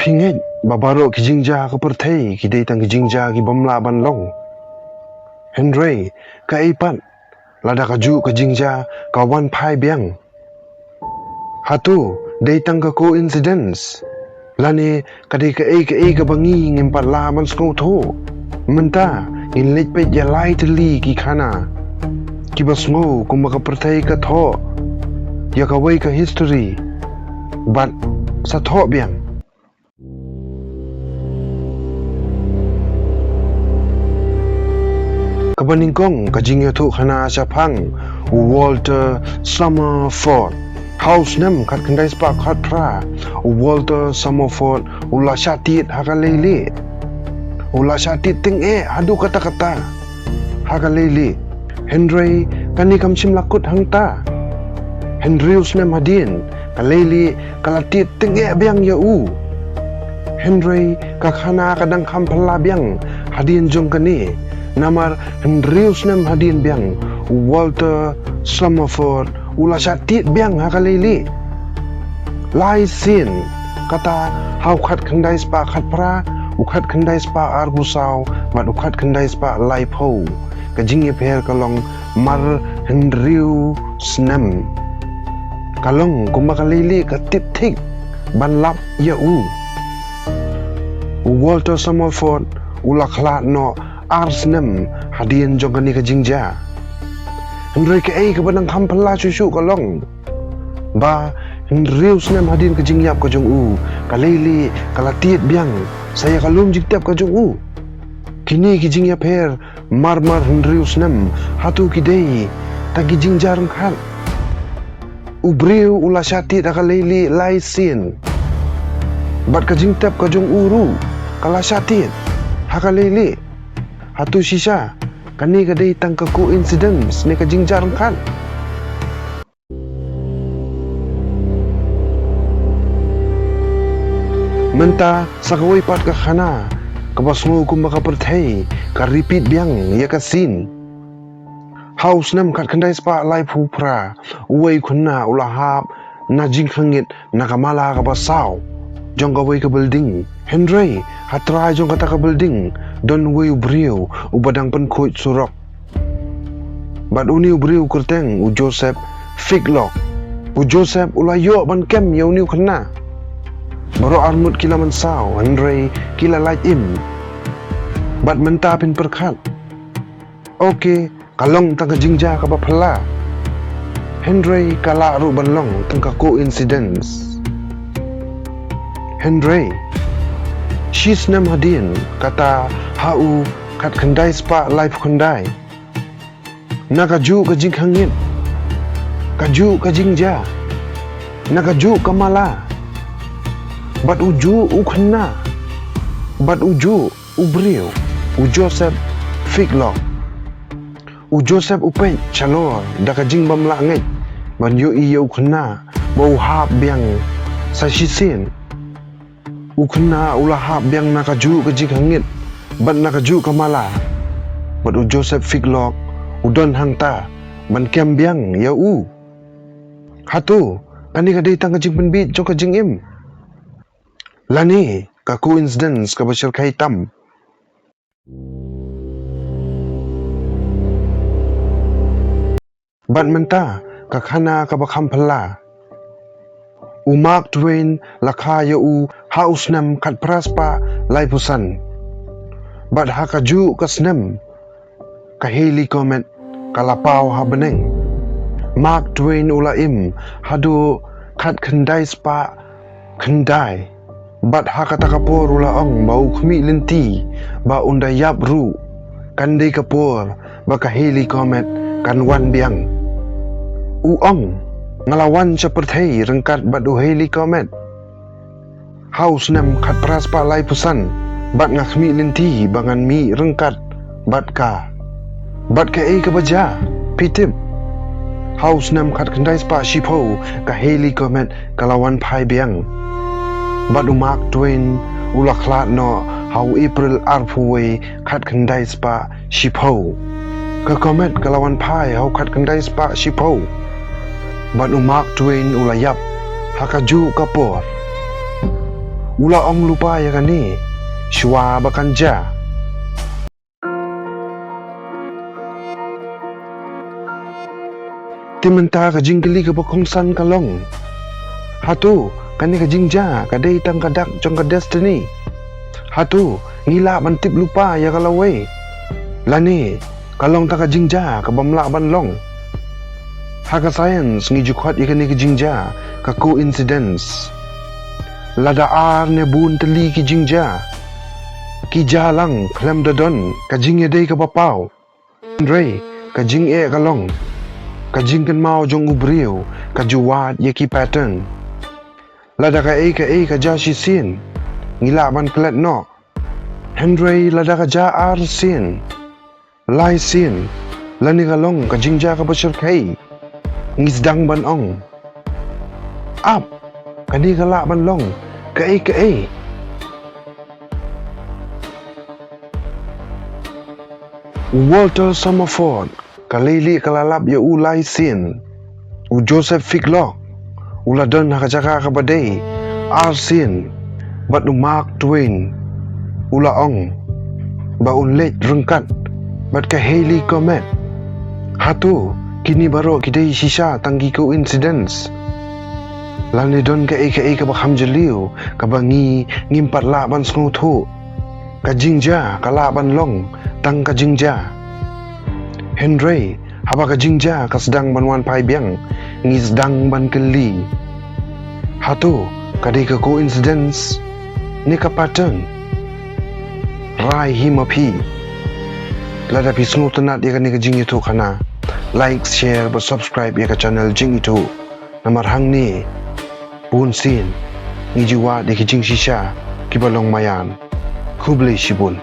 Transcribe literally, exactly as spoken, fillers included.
Ki ngeit ba baroh ki jingjia ha ka pyrthei ki dei tang ki jingjia ki bym lah ban long. Hynrei kaei pat lada kajuh ka jingjia ka wan phai biang? Hato dei tang ka coincidence? Lane ka dei kaei kaei kaba ngi ngim pat lah ban sngewthuh? Mynta ngin leit peit ïa lai tylli ki khana kiba sngew kumba ka pyrthei ka thoh ïa kawei ka history bad sa thoh biang. Kaba nyngkong ka jingïathuh khana shaphang u Walter Summerford. Ha u snem khatkhyndai spah khatphra, u Walter Summerford u la shah tied ha ka leilieh. U la shah tied tyngeh haduh katta katta ha ka leilieh. Hynrei kane kam shym la kut hangta. Hynriew snem hadien, ka leilieh ka la tied tyngeh biang ïa u. Hynrei ka khana ka dang kham phylla biang hadien jong kane. Namar hynriew snem hadien biang, u Walter Summerford u la shah tied biang ha ka leilieh lai sien, kata ha u khatkhyndai spah khatphra, u khatkhyndai spah arphew saw bad u khatkhyndai spah laiphew. Ka jingïapher ka long mar hynriew snem. Ka long kumba ka leilieh ka tied thik ban lap ïa u. U Walter Summerford u la khlad noh ar snem hadien jong kane ka jingjia. Hynrei kaei kaba dang kham phylla shuh shuh ka long ba hynriew snem hadien ka jingïap ka jong u, ka leilieh ka la tied biang sa ïa ka lum jingtep ka jong u. Kine ki jingïapher mar mar hynriew snem, hato ki dei tang ki jingjia ryngkat? U briew u la shah tied ha ka leilieh lai sien, bad ka jingtep ka jong u ruh ka la shah tied ha ka leilieh. Hato shisha kane ka dei tang ka coincidence ne ka jingjia ryngkat? Mynta sa kawei pat ka khana kaba sngew kumba ka pyrthei ka repeat biang ïa ka scene. Ha u snem khatkhyndai spah laiphew phra, uwei u khynnah u la hap na jingkhangit na ka mala kaba saw jong kawei ka building. Hynrei ha trai jong kata ka building don uwei u briew uba dang pynkhuid surok. Bad une u briew u kyrteng u Joseph Figlock. U Joseph u la ïoh ban kem ïa une u khynnah. Baroh arngut ki la mynsaw, hynrei ki la lait im. Bad mynta phin pyrkhat, okay, ka long tang ka jingjia kaba phylla. Hynrei ka lah ruh ban long tang ka coincidence. Hynrei shi snem hadien, kata ha u khatkhyndai spah laiphew khyndai, na kajuh ka jingkhangit, kajuh ka jingjia, na kajuh ka mala, bad ujuh u khynnah, bad ujuh u briew, u Joseph Figlock. U Joseph u peit shalor da ka jingbymlah ngeit ban ïohi ïa u khynnah ba u hap biang sa shisien. U khynnah u la hap biang na kajuh ka jingkhangit bad na kajuh ka mala, bad u Joseph Figlock u don hangta ban kem biang ïa u. Hato kane ka dei tang ka jingpynbieit jong ka jingim, lane ka coincidence kaba shyrkhei tam? Bad mynta ka khana kaba kham phylla. U Mark Twain la kha ïa u ha u snem khatphra spah laiphew san. Bad ha kajuh ka snem, ka Halley Comet ka la paw ha bneng. Mark Twain u la im haduh khatkhyndai spah khyndai. Bad ha kata ka por u la ong ba u khmih lynti ba un da ïap ruh, kan dei ka por ba ka Halley Comet kan wan biang. U ong, nga la wan sha pyrthei ryngkat bad u Halley Comet ha u snem khatphra spah laiphew san, bad nga khmih lynti ba ngan mih ryngkat bad ka. Bad kaei kaba jia, phi tip? Ha u snem khatkhyndai spah shiphew, ka Halley Comet ka la wan phai biang. Bad u Mark Twain u la khlad noh ha u April arphew wei khatkhyndai spah shiphew. Ka comet ka la wan phai ha u khatkhyndai spah shiphew. Bad u Mark Twain u la ïap ha kajuh ka por. U la ong lypa ïa kane shuwa ba kan jia. Te mynta ka jingkylli kaba kongsan ka long, hato kane ka jingjia ka dei tang ka dak jong ka destiny? Hato ngi lah ban tip lypa ïa ka lawei? Lane ka long tang ka jingjia kabym lah ban long? Ha ka science ngi ju khot ïa kane ka jingjia ka coincidence. Lada ar ne bun tylli ki jingjia ki jia lang khlem da don ka jingïadei kaba paw, hynrei ka jingeh ka long ka jingkynmaw jong u briew ka ju wad ïa ki pattern. Lada kaei kaei ka jia shisien, ngi lah ban klet noh. Hynrei lada ka jia arsien, laisien, lane ka long ka jingjia kaba shyrkhei, ngi sdang ban ong, ap, kane ka lah ban long kaei kaei. U Walter Summerford ka lei lieh ka la lap ïa u laisien. U Joseph Ficklock u la don ha ka jaka kaba dei arsien. Bad u Mark Twain u la ong ba un leit ryngkat bad ka Halley Comet. Hato kine baroh ki dei shisha tang ki coincidence? Lane don kaei kaei kaba kham jylliew kaba ngi ngim pat lah ban sngewthuh? Ka jingjia ka lah ban long tang ka jingjia. Hynrei haba ka jingjia ka sdang ban wan phai biang, ngi sdang ban kylli, hato ka dei ka coincidence ne ka pattern? Rai hi ma phi. Lada phi sngewtynnat ïa kane ka jingïathuhkhana, like, share bad subscribe ïa ka channel Jingithuh. Namar hangne bunsien ngi ju wad ïa ki jingshisha kiba long maïan. Khublei shibun.